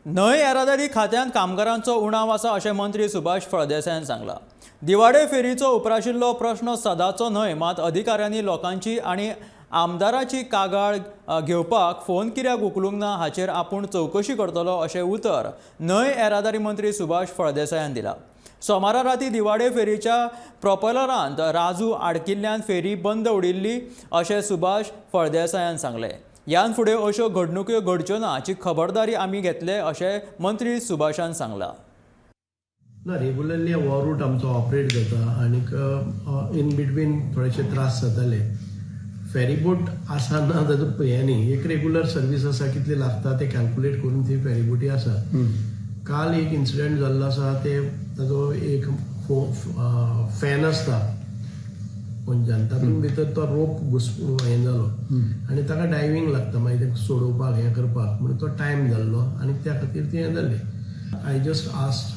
न्हंय येरादारी खात्यांत कामगारांचो उणाव आसा अशें मंत्री सुभाष फळदेसायान सांगलां. दिवाडे फेरीचो उप्राशिल्लो प्रश्न सदाचो न्हय, मात अधिकाऱ्यांनी लोकांची आनी आमदाराची कागाळ घेवपाक फोन कित्याक उखलूंक ना हाचेर आपूण चवकशी करतलो अशें उतर न्हंय येरादारी मंत्री सुभाष फळदेसायान दिलां. सोमारा राती दिवाडे फेरीच्या प्रोपेलरांत राजू आडकिल्ल्यान फेरी बंद उडिल्ली अशें सुभाष फळदेसायान सांगलें. ह्यान फुडें अश्यो घडणुक्यो घडच्यो ना हाची खबरदारी आमी घेतले अशें मंत्री सुभाषान सांगलां. ना, रेगुलरली हो रूट आमचो ऑपरेट जाता आनीक इन बिटवीन थोडेशे त्रास जाताले. फेरीबोट आसा ना ताजो हें न्ही, एक रेगुलर सर्वीस आसा. कितली लागता ते कॅल्कुलेट करून ती फेरीबोटी आसा. काल एक इन्सिडंट जाल्लो आसा, ते ताजो एक फॅन आसता पोंच्यान, तातूंत भितर तो रोप घुस हें जालो आनी ताका डायवींग लागता मागीर तें सोडोवपाक, हें करपाक, म्हणून तो टायम जाल्लो आनी त्या खातीर तें हें जालें. I just asked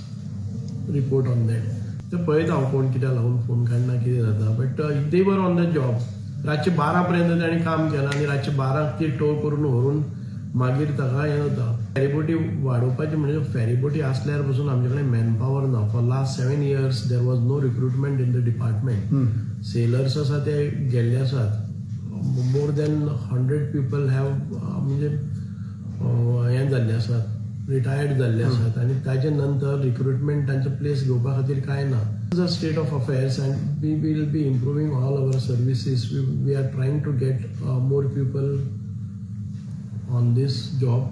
report on that. ते पळयता हांव कोण कित्याक लागून फोन काडना, कितें जाता, but they were on the job. रातचे 12 पर्यंत तांणी काम केलां आनी रातचे 12क ती टो करून व्हरून मागीर ताका हें जाता. फेरीबोटी वाडोवपाची म्हणजे फेरीबोटी आसल्यार पसून आमचे कडेन मॅनपावर ना. For last 7 years there was no recruitment in the department. Sailors आसा ते गेल्ले आसात. More than 100 people have म्हणजे हें जाल्ले आसात, रिटायर्ड जाल्ले आसात आनी ताजे नंतर रिक्रुटमेंट तांचो प्लेस घेवपा खातीर कांय ना. The state of affairs, and we will be improving all our services. We are trying to get more people on this job.